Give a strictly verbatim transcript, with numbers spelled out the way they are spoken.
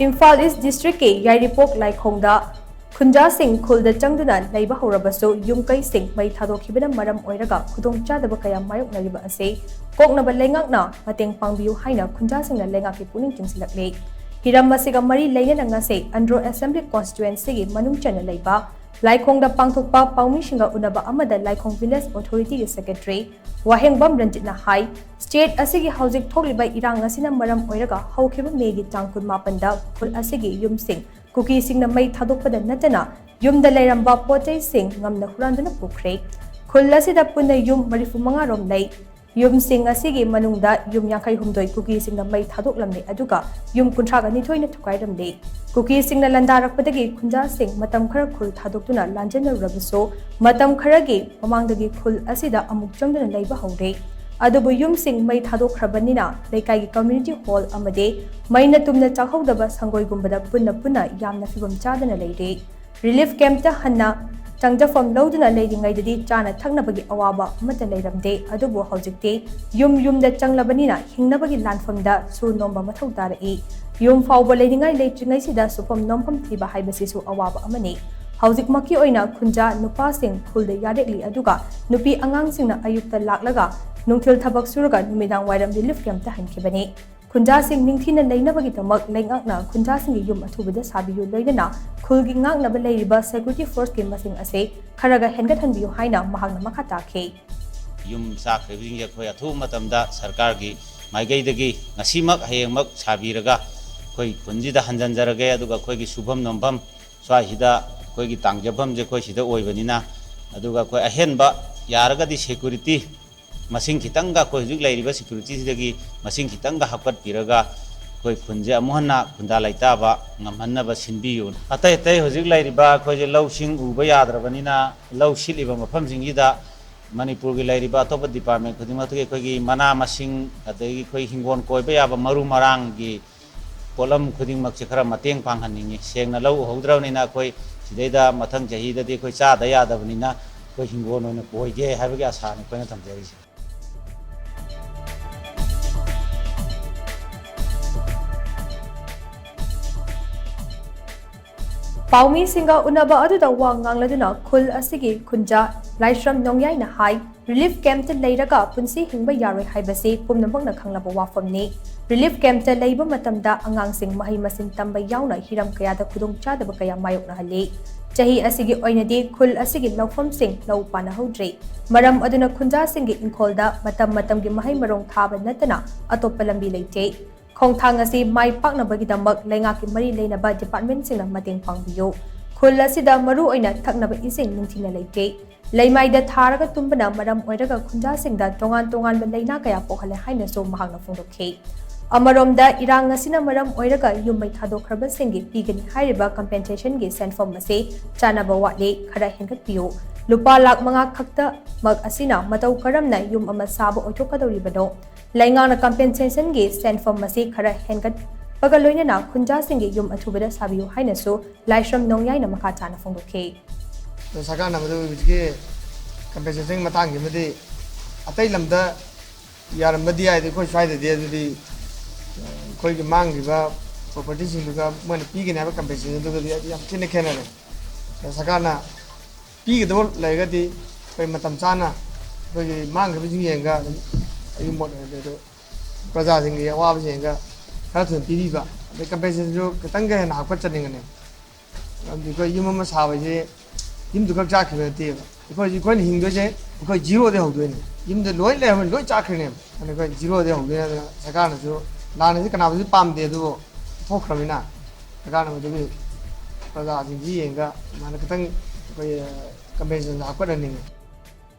ꯏꯝꯐꯥꯜ ꯏꯁ ꯗꯤꯁꯇ꯭ꯔꯤꯛꯀꯤ ꯌꯥꯏꯔꯤꯄꯣꯛ ꯂꯥꯏꯈꯣꯡꯗ ꯈꯨꯟꯖꯥꯁꯤꯡ ꯈꯨꯜꯗ ꯆꯪꯗꯨꯅ ꯂꯩꯕ ꯍꯧꯔꯕꯁꯨ, ꯌꯨꯝ ꯀꯩꯁꯤꯡ ꯃꯩ ꯊꯥꯗꯣꯛꯈꯤꯕꯅ ꯃꯔꯝ ꯑꯣꯏꯔꯒ ꯈꯨꯗꯣꯡꯆꯥꯗꯕ ꯀꯌꯥ ꯃꯥꯌꯣꯛꯅꯔꯤꯕ ꯑꯁꯤ ꯀꯣꯛꯅꯕ ꯂꯩꯉꯥꯛꯅ ꯃꯇꯦꯡ ꯄꯥꯡꯕꯤꯌꯨ ꯍꯥꯏꯅ ꯈꯨꯟꯖꯥꯁꯤꯡꯅ ꯂꯩꯉꯥꯛꯀꯤ ꯄꯨꯛꯅꯤꯡ ꯆꯤꯡꯁꯤꯜꯂꯛꯂꯤ꯫ ꯍꯤꯔꯝ ꯑꯁꯤꯒ ꯃꯔꯤ ꯂꯩꯅꯅ ꯉꯁꯤ ꯑꯟꯗ꯭ꯔꯣ ꯑꯦꯁꯦꯝꯕ꯭ꯂꯤ ꯀꯣꯟꯁꯇꯤꯇ꯭ꯋꯦꯟꯁꯤꯒꯤ ꯃꯅꯨꯡ ꯆꯟꯅ ꯂꯩꯕ ꯂꯥꯏꯈꯣꯡꯗ ꯄꯥꯡꯊꯣꯛꯄ ꯄꯥꯎꯃꯤꯁꯤꯡꯒ ꯎꯅꯕ ꯑꯃꯗ ꯂꯥꯏꯈꯣꯡ ꯚꯤꯂꯦꯖ ꯑꯣꯊꯣꯔꯤꯇꯤꯒꯤ ꯁꯦꯀ꯭ꯔꯦꯇꯔꯤ ꯋꯥꯍꯦꯡꯕꯝ ꯔꯟꯖꯤꯠꯅ ꯍꯥꯏ, ꯁ꯭ꯇꯦꯠ ꯑꯁꯤꯒꯤ ꯍꯧꯖꯤꯛ ꯊꯣꯛꯂꯤꯕ ꯏꯔꯥꯡ ꯑꯁꯤꯅ ꯃꯔꯝ ꯑꯣꯏꯔꯒ ꯍꯧꯈꯤꯕ ꯃꯦꯒꯤ ꯇꯥꯡ ꯀꯨꯟꯃꯥꯄꯟꯗ ꯈꯨꯜ ꯑꯁꯤꯒꯤ ꯌꯨꯝꯁꯤꯡ ꯀꯨꯀꯤꯁꯤꯡꯅ ꯃꯩ ꯊꯥꯗꯣꯛꯄꯗ ꯅꯠꯇꯅ ꯌꯨꯝꯗ ꯂꯩꯔꯝꯕ ꯄꯣꯠ ꯆꯩꯁꯤꯡ ꯉꯝꯅ ꯍꯨꯔꯥꯟꯗꯨꯅ ꯄꯨꯈ꯭ꯔꯦ꯫ ꯈꯨꯜ ꯑꯁꯤꯗ ꯄꯨꯟꯅ ꯌꯨꯝ ꯃꯔꯤꯐꯨ ꯃꯉꯥ ꯔꯣꯝ ꯂꯩ꯫ ꯌꯨꯝꯁꯤꯡ ꯑꯁꯤꯒꯤ ꯃꯅꯨꯡꯗ ꯌꯨꯝ ꯌꯥꯡꯈꯩ ꯍꯨꯝꯗꯣꯏ ꯀꯨꯀꯤꯁꯤꯡꯅ ꯃꯩ ꯊꯥꯗꯣꯛꯂꯝꯂꯦ, ꯑꯗꯨꯒ ꯌꯨꯝ ꯀꯨꯟꯊ꯭ꯔꯥ ꯅꯤꯊꯣꯏꯅ ꯊꯨꯒꯥꯏꯔꯝꯂꯦ꯫ ꯀꯨꯀꯤꯁꯤꯡꯅ ꯂꯥꯟꯗꯥꯔꯛꯄꯗꯒꯤ ꯈꯨꯟꯖꯥꯁꯤꯡ ꯃꯇꯝ ꯈꯔ ꯈꯨꯜ ꯊꯥꯗꯣꯛꯇꯨꯅ ꯂꯥꯟꯖꯦꯟꯅꯔꯕꯁꯨ, ꯃꯇꯝ ꯈꯔꯒꯤ ꯃꯃꯥꯡꯗꯒꯤ ꯈꯨꯜ ꯑꯁꯤꯗ ꯑꯃꯨꯛ ꯆꯪꯗꯨꯅ ꯂꯩꯕ ꯍꯧꯔꯦ꯫ ꯑꯗꯨꯕꯨ ꯌꯨꯝꯁꯤꯡ ꯃꯩ ꯊꯥꯗꯣꯛꯈ꯭ꯔꯕꯅꯤꯅ ꯂꯩꯀꯥꯏꯒꯤ ꯀꯝꯃ꯭ꯌꯨꯅꯤꯇꯤ ꯍꯣꯜ ꯑꯃꯗꯤ ꯃꯩꯅ ꯇꯨꯝꯅ ꯆꯥꯛꯍꯧꯗꯕ ꯁꯪꯒꯣꯏꯒꯨꯝꯕꯗ ꯄꯨꯟꯅ ꯄꯨꯟꯅ ꯌꯥꯝꯅ ꯐꯤꯕꯝ ꯆꯥꯗꯅ ꯂꯩꯔꯦ꯫ ꯔꯤꯂꯤꯐ ꯀꯦꯝꯞꯇ ꯍꯟꯅ ꯆꯪꯖꯐꯝ ꯂꯧꯗꯨꯅ ꯂꯩꯔꯤꯉꯩꯗꯗꯤ ꯆꯥꯅ ꯊꯛꯅꯕꯒꯤ ꯑꯋꯥꯕ ꯑꯃꯠꯇ ꯂꯩꯔꯝꯗꯦ꯫ ꯑꯗꯨꯕꯨ ꯍꯧꯖꯤꯛꯇꯤ ꯌꯨꯝ ꯌꯨꯝꯗ ꯆꯪꯂꯕꯅꯤꯅ ꯍꯤꯡꯅꯕꯒꯤ ꯂꯥꯟꯐꯝꯗ ꯁꯨ ꯅꯣꯝꯕ ꯃꯊꯧ ꯇꯥꯔꯛꯏ꯫ ꯌꯨꯝ ꯐꯥꯎꯕ ꯂꯩꯅꯤꯡꯉꯥꯏ ꯂꯩꯇ꯭ꯔꯤꯉꯩꯁꯤꯗ ꯁꯨꯐꯝ ꯅꯣꯝꯐꯝ ꯊꯤꯕ ꯍꯥꯏꯕꯁꯤꯁꯨ ꯑꯋꯥꯕ ꯑꯃꯅꯤ꯫ ꯍꯧꯖꯤꯛꯃꯛꯀꯤ ꯑꯣꯏꯅ ꯈꯨꯟꯖꯥ ꯅꯨꯄꯥꯁꯤꯡ ꯈꯨꯜꯗ ꯌꯥꯔꯦꯛꯂꯤ, ꯑꯗꯨꯒ ꯅꯨꯄꯤ ꯑꯉꯥꯡꯁꯤꯡꯅ ꯑꯌꯨꯛꯇ ꯂꯥꯛꯂꯒ ꯅꯨꯡꯊꯤꯜ ꯊꯕꯛ ꯁꯨꯔꯒ ꯅꯨꯃꯤꯗꯥꯡ ꯋꯥꯏꯔꯝ ꯔꯤꯂꯤꯐ ꯀꯦꯝꯞꯇ ꯍꯟꯈꯤꯕꯅꯤ꯫ ꯈꯨꯟꯖꯥꯁꯤꯡ ꯅꯤꯡꯊꯤꯅ ꯂꯩꯅꯕꯒꯤꯗꯃꯛ ꯂꯩꯉꯥꯛꯅ ꯈꯨꯟꯖꯥꯁꯤꯡꯒꯤ ꯌꯨꯝ ꯑꯊꯨꯕꯗ ꯁꯥꯕꯤꯌꯨ, ꯂꯣꯏꯅꯅ ꯈꯨꯜꯒꯤ ꯉꯥꯛꯅꯕ ꯂꯩꯔꯤꯕ ꯁꯦꯀ꯭ꯌꯨꯔꯤꯇꯤ ꯐꯣꯔꯁꯀꯤ ꯃꯁꯤꯡ ꯑꯁꯤ ꯈꯔꯒ ꯍꯦꯟꯒꯠꯍꯟꯕꯤꯌꯨ ꯍꯥꯏꯅ ꯃꯍꯥꯛꯅ ꯃꯈꯥ ꯇꯥꯈꯤ꯫ ꯌꯨꯝ ꯆꯥꯈ꯭ꯔꯤꯕꯁꯤꯡꯁꯦ ꯑꯩꯈꯣꯏ ꯑꯊꯨꯕ ꯃꯇꯝꯗ ꯁꯔꯀꯥꯔꯒꯤ ꯃꯥꯏꯀꯩꯗꯒꯤ ꯉꯁꯤꯃꯛ ꯍꯌꯦꯡꯃꯛ ꯁꯥꯕꯤꯔꯒ ꯑꯩꯈꯣꯏ ꯈꯨꯟꯁꯤꯗ ꯍꯟꯖꯤꯟꯖꯔꯒꯦ꯫ ꯑꯗꯨꯒ ꯑꯩꯈꯣꯏꯒꯤ ꯁꯨꯐꯝ ꯅꯣꯝꯐꯝ ꯁ꯭ꯋꯥꯏꯁꯤꯗ ꯑꯩꯈꯣꯏꯒꯤ ꯇꯥꯡꯖꯐꯝꯁꯦ ꯑꯩꯈꯣꯏ ꯁꯤꯗ ꯑꯣꯏꯕꯅꯤꯅ, ꯑꯗꯨꯒ ꯑꯩꯈꯣꯏ ꯑꯍꯦꯟꯕ ꯌꯥꯔꯒꯗꯤ ꯁꯦꯀ꯭ꯌꯨꯔꯤꯇꯤ ꯃꯁꯤꯡ ꯈꯤꯇꯪꯒ, ꯑꯩꯈꯣꯏ ꯍꯧꯖꯤꯛ ꯂꯩꯔꯤꯕ ꯁꯦꯀ꯭ꯌꯨꯔꯤꯇꯤꯁꯤꯗꯒꯤ ꯃꯁꯤꯡ ꯈꯤꯇꯪꯒ ꯍꯥꯞꯀꯠꯄꯤꯔꯒ ꯑꯩꯈꯣꯏ ꯈꯨꯟꯁꯦ ꯑꯃꯨꯛ ꯍꯟꯅ ꯈꯨꯟꯗꯥ ꯂꯩꯇꯥꯕ ꯉꯝꯍꯟꯅꯕ ꯁꯤꯟꯕꯤꯌꯨ꯫ ꯑꯇꯩ ꯑꯇꯩ ꯍꯧꯖꯤꯛ ꯂꯩꯔꯤꯕ ꯑꯩꯈꯣꯏꯁꯦ ꯂꯧꯁꯤꯡ ꯎꯕ ꯌꯥꯗ꯭ꯔꯕꯅꯤꯅ, ꯂꯧ ꯁꯤꯠꯂꯤꯕ ꯃꯐꯝꯁꯤꯡꯁꯤꯗ ꯃꯅꯤꯄꯨꯔꯒꯤ ꯂꯩꯔꯤꯕ ꯑꯇꯣꯞꯄ ꯗꯤꯄꯥꯔꯠꯃꯦꯟ ꯈꯨꯗꯤꯡꯃꯛꯇꯒꯤ ꯑꯩꯈꯣꯏꯒꯤ ꯃꯅꯥ ꯃꯁꯤꯡ, ꯑꯗꯒꯤ ꯑꯩꯈꯣꯏ ꯍꯤꯡꯒꯣꯜ ꯀꯣꯏꯕ ꯌꯥꯕ ꯃꯔꯨ ꯃꯔꯥꯡꯒꯤ ꯄꯣꯠꯂꯝ ꯈꯨꯗꯤꯡꯃꯛꯁꯦ ꯈꯔ ꯃꯇꯦꯡ ꯄꯥꯡꯍꯟꯅꯤꯡꯉꯤ꯫ ꯁꯦꯡꯅ ꯂꯧ ꯎꯍꯧꯗ꯭ꯔꯕꯅꯤꯅ ꯑꯩꯈꯣꯏ ꯁꯤꯗꯩꯗ ꯃꯊꯪ ꯆꯍꯤꯗꯗꯤ ꯑꯩꯈꯣꯏ ꯆꯥꯗ ꯌꯥꯗꯕꯅꯤꯅ ꯑꯩꯈꯣꯏ ꯍꯤꯡꯒꯣꯜ ꯑꯣꯏꯅ ꯀꯣꯏꯒꯦ ꯍꯥꯏꯕꯒꯤ ꯑꯥꯁꯥꯅꯤ ꯑꯩꯈꯣꯏꯅ ꯊꯝꯖꯔꯤꯁꯦ꯫ ꯄꯥꯎꯃꯤꯁꯤꯡꯒ ꯎꯅꯕ ꯑꯗꯨꯗ ꯋꯥ ꯉꯥꯡꯂꯗꯨꯅ ꯈꯨꯜ ꯑꯁꯤꯒꯤ ꯈꯨꯟꯖꯥ ꯂꯥꯏꯁ꯭ꯔꯝ ꯅꯣꯡꯌꯥꯏꯅ ꯍꯥꯏ, ꯔꯤꯂꯤꯐ ꯀꯦꯝꯞꯇ ꯂꯩꯔꯒ ꯄꯨꯟꯁꯤ ꯍꯤꯡꯕ ꯌꯥꯔꯣꯏ ꯍꯥꯏꯕꯁꯤ ꯄꯨꯝꯅꯃꯛꯅ ꯈꯪꯂꯕ ꯋꯥꯐꯝꯅꯤ꯫ ꯔꯤꯂꯤꯐ ꯀꯦꯝꯞꯇ ꯂꯩꯕ ꯃꯇꯝꯗ ꯑꯉꯥꯡꯁꯤꯡ ꯃꯍꯩ ꯃꯁꯤꯡ ꯇꯝꯕ ꯌꯥꯎꯅ ꯍꯤꯔꯝ ꯀꯌꯥꯗ ꯈꯨꯗꯣꯡꯆꯥꯗꯕ ꯀꯌꯥ ꯃꯥꯌꯣꯛꯅꯍꯜꯂꯤ꯫ ꯆꯍꯤ ꯑꯁꯤꯒꯤ ꯑꯣꯏꯅꯗꯤ ꯈꯨꯜ ꯑꯁꯤꯒꯤ ꯂꯧꯐꯝꯁꯤꯡ ꯂꯧ ꯄꯥꯟꯅꯍꯧꯗ꯭ꯔꯤ꯫ ꯃꯔꯝ ꯑꯗꯨꯅ ꯈꯨꯟꯖꯥꯁꯤꯡꯒꯤ ꯏꯪꯈꯣꯜꯗ ꯃꯇꯝ ꯃꯇꯝꯒꯤ ꯃꯍꯩ ꯃꯔꯣꯡ ꯊꯥꯕ ꯅꯠꯇꯅ ꯑꯇꯣꯞꯄ ꯂꯝꯕꯤ ꯂꯩꯇꯦ꯫ ꯈꯣꯡꯊꯥꯡ ꯑꯁꯤ ꯃꯥꯏ ꯄꯥꯛꯅꯕꯒꯤꯗꯃꯛ ꯂꯩꯉꯥꯛꯀꯤ ꯃꯔꯤ ꯂꯩꯅꯕ ꯗꯤꯄꯥꯔꯠꯃꯦꯟꯁꯤꯡꯅ ꯃꯇꯦꯡ ꯄꯥꯡꯕꯤꯌꯨ꯫ ꯈꯨꯜ ꯑꯁꯤꯗ ꯃꯔꯨ ꯑꯣꯏꯅ ꯊꯛꯅꯕ ꯏꯁꯤꯡ ꯅꯤꯡꯊꯤꯅ ꯂꯩꯇꯦ꯫ ꯂꯩꯃꯥꯏꯗ ꯊꯥꯔꯒ ꯇꯨꯝꯕꯅ ꯃꯔꯝ ꯑꯣꯏꯔꯒ ꯈꯨꯟꯖꯥꯁꯤꯡꯗ ꯇꯣꯉꯥꯟ ꯇꯣꯉꯥꯟꯕ ꯂꯥꯏꯅꯥ ꯀꯌꯥ ꯄꯣꯛꯍꯜꯂꯦ ꯍꯥꯏꯅꯁꯨ ꯃꯍꯥꯛꯅ ꯐꯣꯡꯗꯣꯛꯈꯤ꯫ ꯑꯃꯔꯣꯝꯗ ꯏꯔꯥꯡ ꯑꯁꯤꯅ ꯃꯔꯝ ꯑꯣꯏꯔꯒ ꯌꯨꯝ ꯃꯩ ꯊꯥꯗꯣꯛꯈ꯭ꯔꯕꯁꯤꯡꯒꯤ ꯄꯤꯒꯅꯤ ꯍꯥꯏꯔꯤꯕ ꯀꯝꯄꯦꯟꯁꯦꯁꯟꯒꯤ ꯁꯦꯟꯐꯝ ꯑꯁꯤ ꯆꯥꯅꯕ ꯋꯥꯠꯂꯤ, ꯈꯔ ꯍꯦꯟꯒꯠꯄꯤꯌꯨ꯫ ꯂꯨꯄꯥ ꯂꯥꯈ ꯃꯉꯥ ꯈꯛꯇꯃꯛ ꯑꯁꯤꯅ ꯃꯇꯧ ꯀꯔꯝꯅ ꯌꯨꯝ ꯑꯃ ꯁꯥꯕ ꯑꯣꯏꯊꯣꯛꯀꯗꯧꯔꯤꯕꯅꯣ? ꯂꯩꯉꯥꯛꯅ ꯀꯝꯄꯦꯟꯁꯦꯁꯟꯒꯤ ꯁꯦꯟꯐꯝ ꯑꯁꯤ ꯈꯔ ꯍꯦꯟꯒꯠꯄꯒ ꯂꯣꯏꯅꯅ ꯈꯨꯟꯖꯥꯁꯤꯡꯒꯤ ꯌꯨꯝ ꯑꯊꯨꯕꯗ ꯁꯥꯕꯤꯌꯨ ꯍꯥꯏꯅꯁꯨ ꯂꯥꯏꯁ꯭ꯔꯝ ꯅꯣꯡꯌꯥꯏꯅ ꯃꯈꯥ ꯇꯥꯅ ꯐꯣꯡꯗꯣꯛꯈꯤ꯫ ꯑꯗꯣ ꯁꯔꯀꯥꯔꯅ ꯃꯗꯨ ꯍꯧꯖꯤꯛꯀꯤ ꯀꯝꯄꯦꯟꯁꯦꯁꯟꯒꯤ ꯃꯇꯥꯡꯁꯤꯃꯗꯤ ꯑꯇꯩ ꯂꯝꯗ ꯌꯥꯔꯝꯕꯗꯤ ꯌꯥꯏ, ꯑꯗꯨ ꯑꯩꯈꯣꯏ ꯁ꯭ꯋꯥꯏꯗꯗꯤ ꯑꯗꯨꯗꯤ ꯑꯩꯈꯣꯏꯒꯤ ꯃꯥꯡꯈꯤꯕ ꯄ꯭ꯔꯣꯄꯔꯇꯤꯁꯤꯡꯗꯨꯒ ꯃꯣꯏꯅ ꯄꯤꯒꯅꯤ ꯍꯥꯏꯕ ꯀꯝꯄꯦꯟꯁꯦꯁꯟꯗꯨꯒꯗꯤ ꯌꯥꯝ ꯊꯤꯅ ꯈꯦꯠꯅꯔꯦ꯫ ꯑꯗꯣ ꯁꯔꯀꯥꯔꯅ ꯄꯤꯒꯗꯕ ꯂꯩꯔꯒꯗꯤ ꯑꯩꯈꯣꯏ ꯃꯇꯝ ꯆꯥꯅ ꯑꯩꯈꯣꯏꯒꯤ ꯃꯥꯡꯈꯤꯕꯁꯤꯡ ꯌꯦꯡꯉꯒ ꯑꯗꯨꯝ ꯑꯩꯒꯤ ꯃꯣꯠ ꯑꯣꯏꯅꯗꯤ ꯑꯗꯨ ꯄ꯭ꯔꯖꯥꯁꯤꯡꯒꯤ ꯑꯋꯥꯕꯁꯤꯡꯒ ꯈꯔ ꯊꯨꯅ ꯄꯤꯕꯤꯕ, ꯑꯗꯩ ꯀꯝꯄꯦꯟꯁꯦꯁꯟꯁꯨ ꯈꯤꯇꯪꯒ ꯍꯦꯟꯅ ꯍꯥꯞꯀꯠꯆꯅꯤꯡꯒꯅꯤ꯫ ꯃꯔꯝꯗꯤ ꯑꯩꯈꯣꯏ ꯌꯨꯝ ꯑꯃ ꯁꯥꯕꯁꯦ ꯌꯨꯝꯗꯨ ꯈꯛ ꯆꯥꯛꯈꯤꯕ ꯅꯠꯇꯦꯕ꯫ ꯑꯩꯈꯣꯏ ꯍꯧꯖꯤꯛ ꯑꯩꯈꯣꯏꯅ ꯍꯤꯡꯗꯣꯏꯁꯦ ꯑꯩꯈꯣꯏ ꯖꯤꯔꯣꯗꯩ ꯍꯧꯗꯣꯏꯅꯦ꯫ ꯌꯨꯝꯗ ꯂꯣꯏ ꯂꯩꯔꯝꯃꯅꯤ, ꯂꯣꯏ ꯆꯥꯛꯈ꯭ꯔꯅꯦꯕ꯫ ꯑꯗꯨꯅ ꯑꯩꯈꯣꯏ ꯖꯤꯔꯣꯗꯩ ꯍꯧꯗꯣꯏꯅꯦ꯫ ꯑꯗꯨꯅ ꯁꯔꯀꯥꯔꯅꯁꯨ ꯂꯥꯟ ꯑꯁꯤ ꯀꯅꯥꯕꯨꯁꯨ ꯄꯥꯝꯗꯦ, ꯑꯗꯨꯕꯨ ꯊꯣꯛꯈ꯭ꯔꯕꯅꯤꯅ ꯁꯔꯀꯥꯔꯅ ꯃꯗꯨꯒꯤ ꯄ꯭ꯔꯖꯥꯁꯤꯡꯁꯤ ꯌꯦꯡꯉꯒ ꯑꯗꯨꯃꯥꯏꯅ ꯈꯤꯇꯪ ꯑꯩꯈꯣꯏ ꯀꯝꯄꯦꯟꯁꯦꯁꯟ ꯍꯥꯞꯀꯠꯍꯟꯅꯤꯡꯉꯤ꯫